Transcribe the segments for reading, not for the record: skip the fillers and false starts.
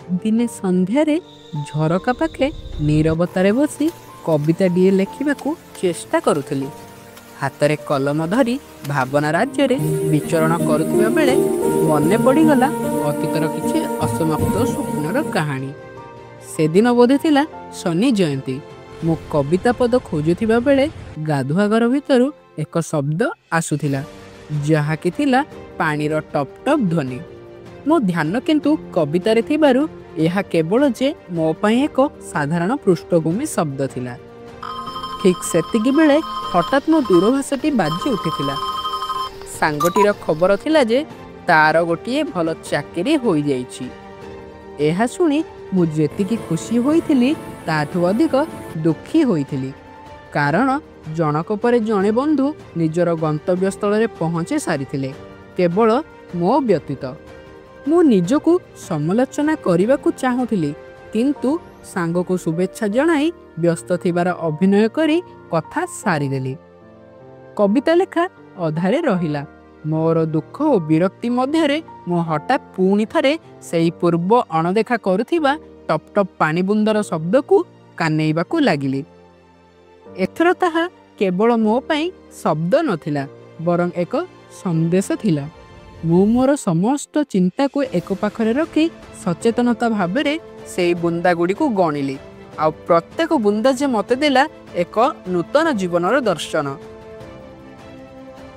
ଦିନେ ସନ୍ଧ୍ୟାରେ ଝରକା ପାଖେ ନୀରବତାରେ ବସି କବିତାଟିଏ ଲେଖିବାକୁ ଚେଷ୍ଟା କରୁଥିଲି। ହାତରେ କଲମ ଧରି ଭାବନା ରାଜ୍ୟରେ ବିଚରଣ କରୁଥିବା ବେଳେ ମନେ ପଡ଼ିଗଲା ଅତୀତର କିଛି ଅସମାପ୍ତ ସ୍ୱପ୍ନର କାହାଣୀ। ସେଦିନ ବୋଧେ ଥିଲା ଶନି ଜୟନ୍ତୀ। ମୁଁ କବିତା ପଦ ଖୋଜୁଥିବା ବେଳେ ଗାଧୁଆ ଘର ଭିତରୁ ଏକ ଶବ୍ଦ ଆସୁଥିଲା, ଯାହାକି ଥିଲା ପାଣିର ଟପ୍ ଟପ୍ ଧ୍ୱନି। ମୋ ଧ୍ୟାନ କିନ୍ତୁ କବିତାରେ ଥିବାରୁ ଏହା କେବଳ ଯେ ମୋ ପାଇଁ ଏକ ସାଧାରଣ ପୃଷ୍ଠଭୂମି ଶବ୍ଦ ଥିଲା। ଠିକ୍ ସେତିକି ବେଳେ ହଠାତ୍ ମୋ ଦୂରଭାଷଟି ବାଜି ଉଠିଥିଲା। ସାଙ୍ଗଟିର ଖବର ଥିଲା ଯେ ତାର ଗୋଟିଏ ଭଲ ଚାକିରି ହୋଇଯାଇଛି। ଏହା ଶୁଣି ମୁଁ ଯେତିକି ଖୁସି ହୋଇଥିଲି, ତାଠୁ ଅଧିକ ଦୁଃଖୀ ହୋଇଥିଲି, କାରଣ ଜଣକ ପରେ ଜଣେ ବନ୍ଧୁ ନିଜର ଗନ୍ତବ୍ୟସ୍ଥଳରେ ପହଞ୍ଚି ସାରିଥିଲେ, କେବଳ ମୋ ବ୍ୟତୀତ। ମୁଁ ନିଜକୁ ସମାଲୋଚନା କରିବାକୁ ଚାହୁଁଥିଲି, କିନ୍ତୁ ସାଙ୍ଗକୁ ଶୁଭେଚ୍ଛା ଜଣାଇ ବ୍ୟସ୍ତ ଥିବାର ଅଭିନୟ କରି କଥା ସାରିଦେଲି। କବିତା ଲେଖା ଅଧାରେ ରହିଲା। ମୋର ଦୁଃଖ ଓ ବିରକ୍ତି ମଧ୍ୟରେ ମୁଁ ହଠାତ୍ ପୁଣି ଥରେ ସେଇ ପୂର୍ବ ଅଣଦେଖା କରୁଥିବା ଟପ୍ ଟପ୍ ପାଣି ବୁନ୍ଦାର ଶବ୍ଦକୁ କାନେଇବାକୁ ଲାଗିଲି। ଏଥର ତାହା କେବଳ ମୋ ପାଇଁ ଶବ୍ଦ ନଥିଲା, ବରଂ ଏକ ସନ୍ଦେଶ ଥିଲା। ମୁଁ ମୋର ସମସ୍ତ ଚିନ୍ତାକୁ ଏକ ପାଖରେ ରଖି ସଚେତନତା ଭାବରେ ସେଇ ବୁନ୍ଦାଗୁଡ଼ିକୁ ଗଣିଲି, ଆଉ ପ୍ରତ୍ୟେକ ବୁନ୍ଦା ଯେ ମୋତେ ଦେଲା ଏକ ନୂତନ ଜୀବନର ଦର୍ଶନ।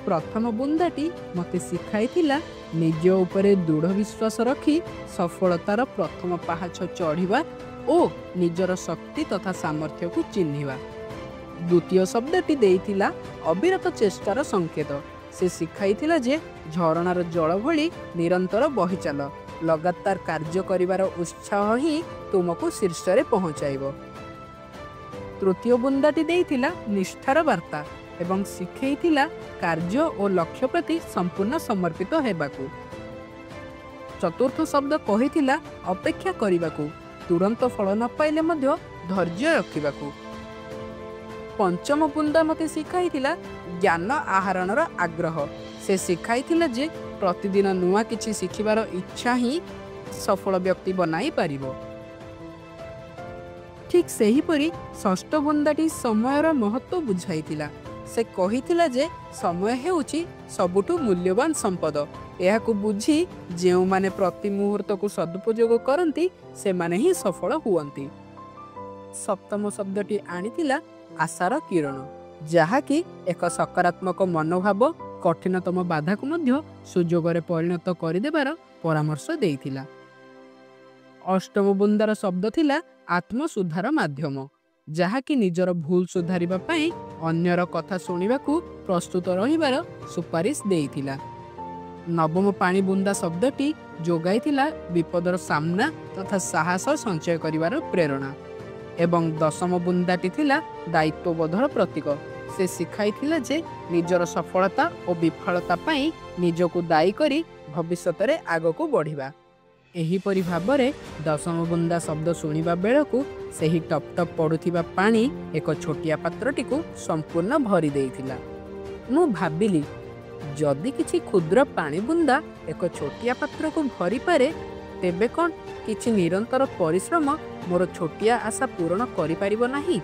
ପ୍ରଥମ ବୁନ୍ଦାଟି ମୋତେ ଶିଖାଇଥିଲା ନିଜ ଉପରେ ଦୃଢ଼ ବିଶ୍ୱାସ ରଖି ସଫଳତାର ପ୍ରଥମ ପାହାଚ ଚଢ଼ିବା ଓ ନିଜର ଶକ୍ତି ତଥା ସାମର୍ଥ୍ୟକୁ ଚିହ୍ନିବା। ଦ୍ୱିତୀୟ ଶବ୍ଦଟି ଦେଇଥିଲା ଅବିରତ ଚେଷ୍ଟାର ସଂକେତ। ସେ ଶିଖାଇଥିଲା ଯେ ଝରଣାର ଜଳ ଭଳି ନିରନ୍ତର ବହିଚାଲ, ଲଗାତାର କାର୍ଯ୍ୟ କରିବାର ଉତ୍ସାହ ହିଁ ତୁମକୁ ଶୀର୍ଷରେ ପହଞ୍ଚାଇବ। ତୃତୀୟ ବୁନ୍ଦାଟି ଦେଇଥିଲା ନିଷ୍ଠାର ବାର୍ତ୍ତା ଏବଂ ଶିଖେଇଥିଲା କାର୍ଯ୍ୟ ଓ ଲକ୍ଷ୍ୟ ପ୍ରତି ସମ୍ପୂର୍ଣ୍ଣ ସମର୍ପିତ ହେବାକୁ। ଚତୁର୍ଥ ଶବ୍ଦ କହିଥିଲା ଅପେକ୍ଷା କରିବାକୁ, ତୁରନ୍ତ ଫଳ ନ ପାଇଲେ ମଧ୍ୟ ଧୈର୍ଯ୍ୟ ରଖିବାକୁ। ପଞ୍ଚମ ବୁନ୍ଦା ମୋତେ ଶିଖାଇଥିଲା ଜ୍ଞାନ ଆହରଣର ଆଗ୍ରହ। ସେ ଶିଖାଇଥିଲା ଯେ ପ୍ରତିଦିନ ନୂଆ କିଛି ଶିଖିବାର ଇଚ୍ଛା ହିଁ ସଫଳ ବ୍ୟକ୍ତି ବନାଇ ପାରିବ। ଠିକ୍ ସେହିପରି ଷଷ୍ଠ ବୁନ୍ଦାଟି ସମୟର ମହତ୍ତ୍ୱ ବୁଝାଇଥିଲା। ସେ କହିଥିଲା ଯେ ସମୟ ହେଉଛି ସବୁଠୁ ମୂଲ୍ୟବାନ ସମ୍ପଦ। ଏହାକୁ ବୁଝି ଯେଉଁମାନେ ପ୍ରତି ମୁହୂର୍ତ୍ତକୁ ସଦୁପଯୋଗ କରନ୍ତି, ସେମାନେ ହିଁ ସଫଳ ହୁଅନ୍ତି। ସପ୍ତମ ଶବ୍ଦଟି ଆଣିଥିଲା ଆଶାର କିରଣ, ଯାହାକି ଏକ ସକାରାତ୍ମକ ମନୋଭାବ କଠିନତମ ବାଧାକୁ ମଧ୍ୟ ସୁଯୋଗରେ ପରିଣତ କରିଦେବାର ପରାମର୍ଶ ଦେଇଥିଲା। ଅଷ୍ଟମ ବୁନ୍ଦାର ଶବ୍ଦ ଥିଲା ଆତ୍ମସୁଧାର ମାଧ୍ୟମ, ଯାହାକି ନିଜର ଭୁଲ ସୁଧାରିବା ପାଇଁ ଅନ୍ୟର କଥା ଶୁଣିବାକୁ ପ୍ରସ୍ତୁତ ରହିବାର ସୁପାରିଶ ଦେଇଥିଲା। ନବମ ପାଣି ବୁନ୍ଦା ଶବ୍ଦଟି ଯୋଗାଇଥିଲା ବିପଦର ସାମ୍ନା ତଥା ସାହସ ସଞ୍ଚୟ କରିବାର ପ୍ରେରଣା, ଏବଂ ଦଶମ ବୁନ୍ଦାଟି ଥିଲା ଦାୟିତ୍ୱବୋଧର ପ୍ରତୀକ। ସେ ଶିଖାଇଥିଲା ଯେ ନିଜର ସଫଳତା ଓ ବିଫଳତା ପାଇଁ ନିଜକୁ ଦାୟୀ କରି ଭବିଷ୍ୟତରେ ଆଗକୁ ବଢ଼ିବା। ଏହିପରି ଭାବରେ ଦଶମ ବୁନ୍ଦା ଶବ୍ଦ ଶୁଣିବା ବେଳକୁ ସେହି ଟପ୍ ଟପ୍ ପଡ଼ୁଥିବା ପାଣି ଏକ ଛୋଟିଆ ପାତ୍ରଟିକୁ ସମ୍ପୂର୍ଣ୍ଣ ଭରି ଦେଇଥିଲା। ମୁଁ ଭାବିଲି, ଯଦି କିଛି କ୍ଷୁଦ୍ର ପାଣି ବୁନ୍ଦା ଏକ ଛୋଟିଆ ପାତ୍ରକୁ ଭରିପାରେ, ତେବେ କ'ଣ କିଛି ନିରନ୍ତର ପରିଶ୍ରମ ମୋର ଛୋଟିଆ ଆଶା ପୂରଣ କରିପାରିବ ନାହିଁ?